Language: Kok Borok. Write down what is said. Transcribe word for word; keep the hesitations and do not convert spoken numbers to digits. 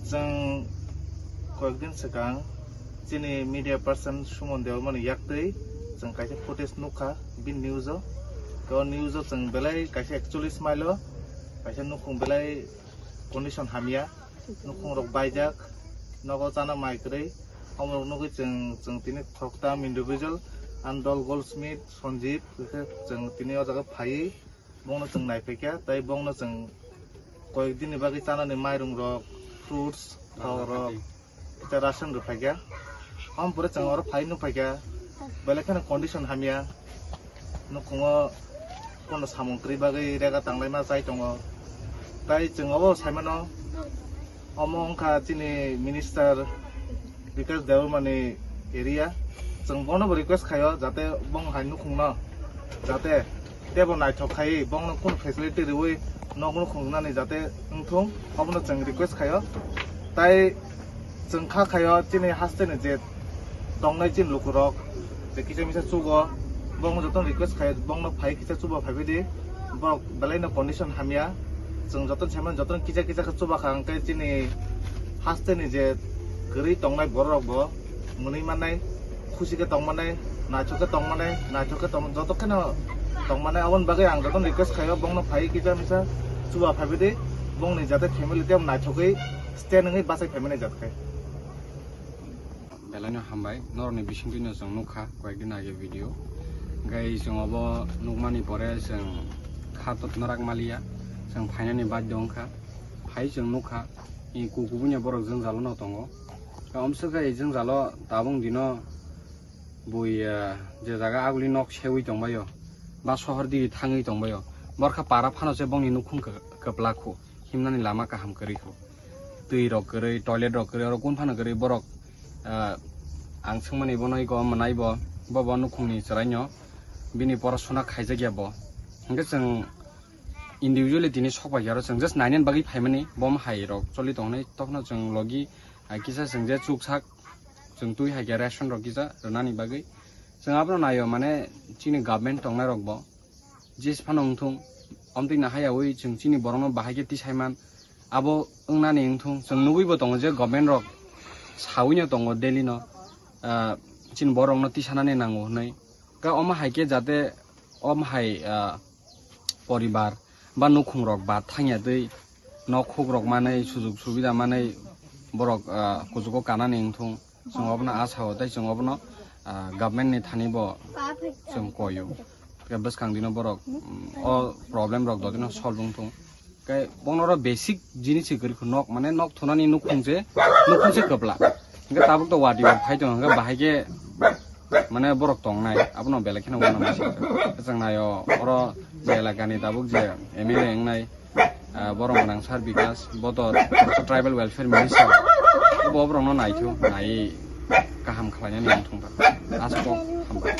Chwng koyekdin swkang chini media person Suman Debbarmani yaktwi chwng kaisa footage nukha bini news o. O news o chwng belai kaisa ekchollish mile o kaisa nukhung belai condition hamya, nukhung rok baijak, nogo chana mai kwrwi. Omo rok nugwi chwng, chwng tini thoktam individual and dol Goldsmith Sanjeev hwnkhe chwng tini o jaga phaiwi bongno chwng naiphai kha, tei bongno chwng koyek dini bagwi chanani mairung rok, fruits, thok rok, tei ration rwphai kha. Omo pore chwng oro phai nukphai kha, belai kheno condition hamya, nukhungo kono samung kwrwi bagwi rega tanglaima chai tongo. Tai chwng obo saimano, omo wngkha chini minister Bikash Debbarmani area. Chwng bono bo request khaio jate bong hai nukhungno jate tebo naithok khai bongno kunu facility riwi nokno khungnani jate wngthung, obono chwng request khaio. Tai chwng kha khaio chini hasteni je tongnai chini lukurok je kisa misa chugo, bongno jotono request khaio bongno phai kisa chuba phaibai di, borok belaino condition hamya. Chwng jotono saimano jotono kisa kisa khe chuba kha, hwnkhe chini hasteni je kwrwi tongnai bororok bo mwnwi mannai, khusi khe tongmani, naithok khe tongmani, naithok khe tong-, joto kheno tongmani. Aboni bagwi ang jotono request khaio, bongno phai kisa misa chuba phaibai di, bongni jate family tei naithokgwi stand wngwi bachai phaimani jat khe. Belaino hambai, norokni bisingtwino chwng nukha koyekdin age video. Hwnkhe chwng obo nukmani pore chwng kha totna rak maliya, chwng phainani badhyo wngkha. Phai chwng nukha, i ku kubuino borok jwngjalo no tongo. Omswk khe i jwngjalo tabuk dino bui, eh, je jaga aguli nok seui tongbaio, ba sohor digi thangwi tongbaio, borkha para phano se bongni nukhung kwplak khu, himnani lama kaham kwrwi khu. Twi rok kwrwi, toilet rok kwrwi, oro kun phano kwrwi borok, eh, ang swngmani bono iko mwnai bo, bo bo nukhungni chwraino bini porosona khaijakya bo. Hwnkhe chwng individually tini sok bai aro chwng just nainani bagwi phaimani bom hai rok choli tongnai, tokno chwng logi, ah, kisa chwng je chuksak chwng twi hai khe ration rok kisa rwnani bagwi chwng abono naio, mane chini government tongnai rok bo jis phano wngthung. Amtwi nahayawi chwng chini borokno bahai khe tisaiman. Abo wngnani wngthung, chwng nugwibo tongo je government rok sawino tongo daily no, ah, chini borokno tisanani nango hwnwi. Ka omo hai khe jate om hai, ah, poribar ba nukhung rok ba thangya twi nok huk rok manwi, sujuk subida manwi borok, ah, kuchugo kanani wngthung. Chwng obono asa o tei chwng obono, ah, government ni thani bo chwng koyo. Khe bwskang dino borok, mm, o problem rok dodino solve wngthung. Khe bono oro basic jinis se kwrwi kho nok, mane nok thunani nukhung se, nukhung se kwpla. Hwnkhe tabuk to wadi bai phai tongo, hwnkhe bahai khe mane borok tongnai, abono belai kheno uanama se. Chwng naio oro je elakani tabuk je M L A wngnai, ah, borok gwnang sir Bikas, bo to tribal welfare minister. Bo borokno naithu, nai kaham khlainani wngthung ta. Aswk hambai.